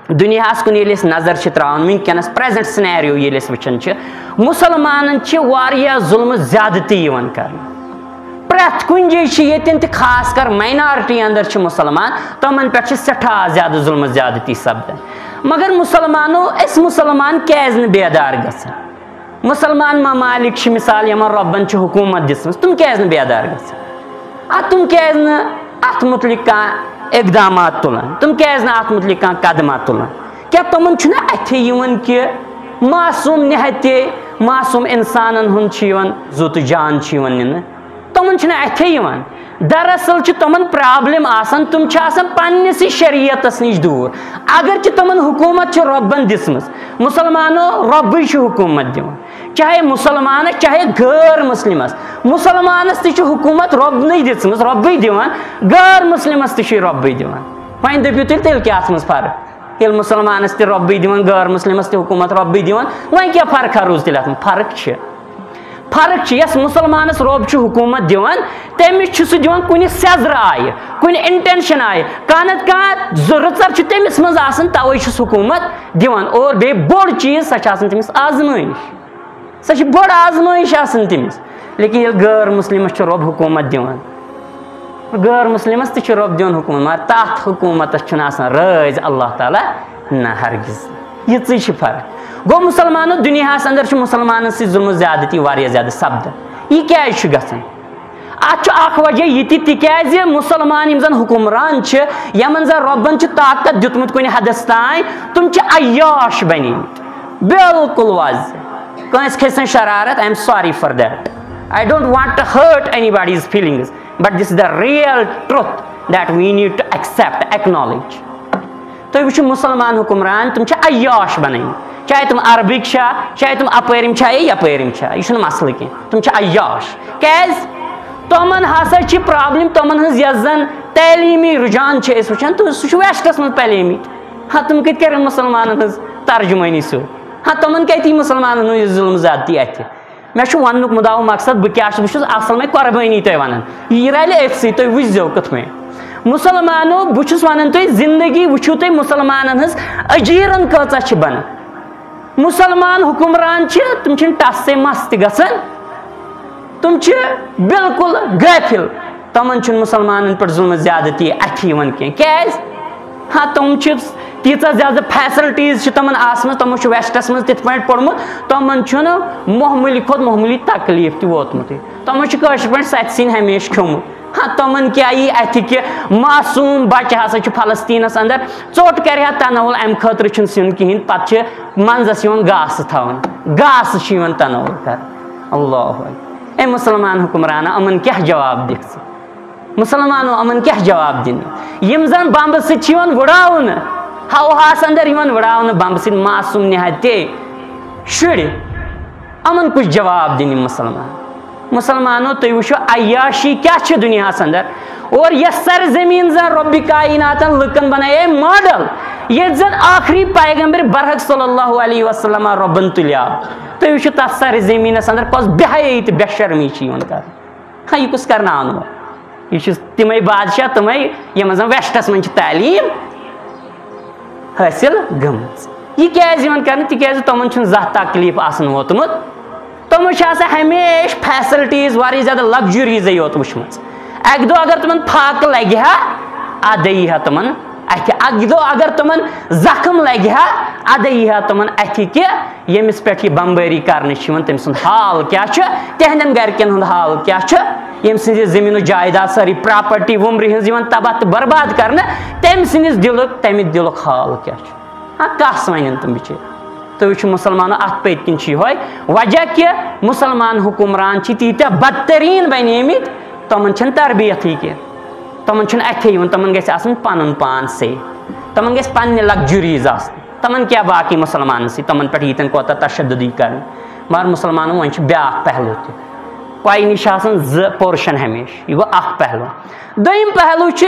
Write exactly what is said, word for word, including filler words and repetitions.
دُنیاہَس کُن ییٚلہِ أسۍ نظر چھِ ترٛاوان، وٕنکیٚنَس present scenario ییٚلہِ أسۍ وٕچھان چھِ، مُسلمانَن چھِ واریاہ ظُلمہٕ زیادتی یِوان کرنہٕ۔ پرٛٮ۪تھ کُنہِ جایہِ چھِ ییٚتٮ۪ن تہِ، خاص کر minority اندر چھِ مُسلمان، تِمن پٮ۪ٹھ چھِ سٮ۪ٹھاہ زیادٕ ظُلمہٕ زیادتی سپدان۔ مگر مُسلمانو، أسۍ مُسلمان کیازِ نہٕ بیدار گژھان؟ مُسلمان ممالک چھِ، مثال، یِمن رۄبن چھِ حکوٗمت دِژمٕژ، تِم کیازِ نہٕ بیدار گژھان؟ آ، تِم کیازِ نہٕ اتھ مُتعلق کانٛہہ اقدامات تُلان؟ تِم کیازِ نہٕ اتھ مُتعلق کانٛہہ قدمہ تُلان؟ کیٛاہ تِمن چھُنہٕ اتھے یِوان کہِ معصوم، نہایتے معصوم انسانن ہُنٛد چھُ یِوان زُو تہٕ جان چھُ یِوان نِنہٕ؟ تِمن چھُنہٕ اتھے یِوان۔ دراصل چھِ تِمن problem آسان، تِم چھِ آسان پننِسٕے شریعتس نِش دوٗر۔ اگرچہِ تِمن حکوٗمت چھِ رۄبن دِژمٕژ، مُسلمانو، رۄبٕے چھُ حکوٗمت دِوان، چاہے مُسلمانس، چاہے غٲر مُسلمس۔ مُسلمانس تہِ چھِ حکوٗمت رۄبنٕے دِژمٕژ، رۄبٕے دِوان، غٲر مُسلمس تہِ چھُ رۄبٕے دِوان۔ وۄنۍ دٔپِو تُہۍ، تیٚلہِ کیٛاہ اتھ منٛز فرق؟ ییٚلہِ مُسلمانس تہِ رۄبٕے دِوان، غٲر مُسلمس تہِ حکوٗمت رۄبٕے دِوان، وۄنۍ کیٛاہ فرقہ روٗز تیٚلہِ اتھ منٛز؟ فرق چھِ۔ فرق چھِ، یۄس مُسلمانس رۄب چھُ حکوٗمت دِوان، تٔمِس چھُ سُہ دِوان کُنہِ سیٚزرٕ آیہِ، کُنہِ intention آیہِ۔ کانٛہہ نتہٕ کانٛہہ زٕ رٕژر چھِ تٔمِس منٛز آسان، توے چھُس حکوٗمت دِوان۔ اور بیٚیہِ بوٚڑ چیٖز، سۄ چھِ آسان تٔمِس آزمٲیِش۔ سۄ چھِ بٔڑ آزمٲیِش آسان تٔمِس۔ لیکن ییٚلہِ غٲر مُسلِمس چھُ رۄب حکوٗمت دِوان، غٲر مُسلِمس تہِ چھُ رۄب دِوان حکوٗمت، مگر تَتھ حکوٗمتس چھُنہٕ آسان رٲضۍ اللہ تعالیٰ، نہ، ہرگز۔ یِژٕے چھِ فرق۔ گوٚو، مُسلمانو، دُنیاہس اندر چھُ مُسلمانن سۭتۍ ظُلمہٕ زیادتی واریاہ زیادٕ سپدان۔ یہِ کیازِ چھُ گژھان؟ اتھ چھُ اکھ وجہ یہِ تہِ، تِکیازِ مُسلمان یِم زن حکمران چھِ، یِمن زن رۄبن چھُ طاقت دیُتمُت کُنہِ حدس تام، تِم چھِ عیاش بنیمٕتۍ۔ بالکل واضح۔ کٲنٛسہِ کھسہِ نہٕ شرارت، I am sorry for that. I don't want to hurt anybody's feelings, but this is the real truth that we need to accept, acknowledge. تُہۍ وٕچھِو، مُسلمان حُکمران، تِم چھِ عیاش بَنٲومٕتۍ۔ چاہے تِم عربٕکۍ چھا، چاہے تِم اَپٲرِم چھا یا یَپٲرِم چھا، یہِ چھُنہٕ مسلہٕ کینٛہہ۔ تِم چھِ عیاش۔ کیٛازِ؟ تِمَن ہسا چھِ problem، تِمَن ہٕنٛز یۄس زَن تعلیٖمی رُجحان چھِ أسۍ وٕچھان، تہٕ سُہ چھُ ویسٹَس منٛز پَلیمٕتۍ۔ ہا، تِم کِتھ کٔرِن مُسلمانَن ہٕنٛز ترجُمٲنی سیوٚد؟ ہا، تِمَن کَتہِ یی مُسلمانَن ہُنٛد یہِ ظُلم زیادتی اَتھِ؟ مےٚ چھُ وننُک مُدعا و مقصد، بہٕ کیٛاہ چھُس، بہٕ چھُس اصل پٲٹھۍ قۄربٲنی تۄہہِ ونان۔ یہِ رلہِ أتھۍ سۭتۍ، تُہۍ وٕچھزیو کِتھ پٲٹھۍ۔ مُسلمانو، بہٕ چھُس ونان تۄہہِ، زندگی وٕچھِو تُہۍ مُسلمانن ہٕنٛز اجیرن کۭژاہ چھِ بنان۔ مُسلمان حُکمران چھِ، تِم چھِنہٕ ٹس سے مس تہِ گژھان، تِم چھِ بالکل غٲفِل۔ تِمن چھُنہٕ مُسلمانن پٮ۪ٹھ ظُلمہٕ زیادتی اَتھِ یِوان کینٛہہ۔ کیٛازِ؟ ہاں، تِم چھِ تیٖژاہ زیادٕ facilities چھِ تِمن آسمٕژ، تِمو چھُ ویسٹس منٛز تِتھ پٲٹھۍ پوٚرمُت، تِمن چھُنہٕ معموٗلی کھۄتہٕ معموٗلی تکلیٖف تہِ ووتمُتٕے۔ تِمو چھُ کٲشِر پٲٹھۍ ستہِ سِنۍ ہمیشہٕ کھیوٚمُت۔ ہاں، تِمن کیٛاہ یی اَتھِ کہِ معصوٗم بچہٕ ہسا چھُ فلسطینس اندر، ژوٚٹ کرِ ہا تناول، امہِ خٲطرٕ چھُنہٕ سیُن کِہیٖنۍ، پتہٕ چھِ منٛزس یِوان گاسہٕ تھاونہٕ، گاسہٕ چھُ یِوان تناول کرنہٕ۔ اللہ اکبر۔ اے مُسلمان حُکمرانہ، یِمن کیٛاہ جواب دِکھ ژٕ؟ مُسلمانو، یِمن کیٛاہ جواب دِنہٕ؟ یِم زن بمبہٕ سۭتۍ چھِ یِوان وٕڑاونہٕ، ہواہس اندر یِوان وٕڑاونہٕ بمبہٕ سۭتۍ، معصوٗم نہایتے شُرۍ، یِمن کُس جواب دِنہٕ یِم مُسلمان؟ مُسلمانو، تُہۍ وٕچھِو، عیاشی کیٛاہ چھِ دُنیاہس اندر۔ اور یۄس سرزمین زن رۄبِ کایناتن لُکن بنایے ماڈل، ییٚتہِ زن ٲخری پیغمبر برحق صلی اللہ علیہ وسلم رۄبن تُلیو، تُہۍ وٕچھِو، تتھ سرزمینس اندر کۄس بے حیٲیی تہٕ بے شرمی چھِ یِوان کرنہٕ۔ ہا، یہِ کُس کرناونہٕ وول؟ یہِ چھِ تِمے بادشاہ، تِمے یِمن زن ویسٹس منٛز چھِ تعلیٖم حٲصِل گٔمٕژ۔ یہِ کیازِ یِوان کرنہٕ؟ تِکیازِ تِمن چھُنہٕ زانٛہہ تکلیٖف آسان ووتمُت۔ تِمو چھِ آسان ہمیشہٕ facilities، واریاہ زیادٕ luxuries یوت وٕچھمٕژ۔ اکہِ دۄہ اگر تِمن فاقہٕ لگہِ ہا، ادٕ یی ہا تِمن اتھِ۔ اکہِ دۄہ اگر تِمن زخم لگہِ ہا، ادٕ یی ہا تِمن اتھِ کہِ ییٚمِس پٮ۪ٹھ یہِ بمبٲری کرنہٕ چھِ یِوان، تٔمۍ سُنٛد حال کیٛاہ چھُ، تِہنٛدٮ۪ن گرِکٮ۪ن ہُنٛد حال کیٛاہ چھُ، ییٚمۍ سٕنٛز یہِ زٔمیٖن و جایداد، سٲرٕے property وُمرِ ہٕنٛز یِوان تباہ تہٕ برباد کرنہٕ، تٔمۍ سٕنٛدِس دِلُک، تَمہِ دِلُک حال کیٛاہ چھُ؟ ہا، کس ونن تِم بِچٲرۍ؟ تُہۍ وٕچھِو، مُسلمانو، اتھ پٔتۍ کِنۍ چھُ یِہوے وجہ کہِ مُسلمان حُکمران چھِ تیٖتیٛاہ بدتریٖن بنیمٕتۍ، تِمن چھَنہٕ تربیتٕے کینٛہہ، تِمن چھُنہٕ اتھے یِوان، تِمن گژھِ آسُن پنُن پان safe، تِمن گژھِ پننہِ luxuries آسنہِ۔ تِمن کیٛاہ باقٕے مُسلمانن سۭتۍ، تِمن پٮ۪ٹھ ییٖتٮ۪ن کوتاہ تشددٕے کرٕنۍ۔ مگر مُسلمانو، وۄنۍ چھُ بیٛاکھ پہلو تہِ۔ کۄینہِ چھِ آسان زٕ portion ہمیشہٕ، یہِ گوٚو اکھ پہلو۔ دوٚیِم پہلو چھُ،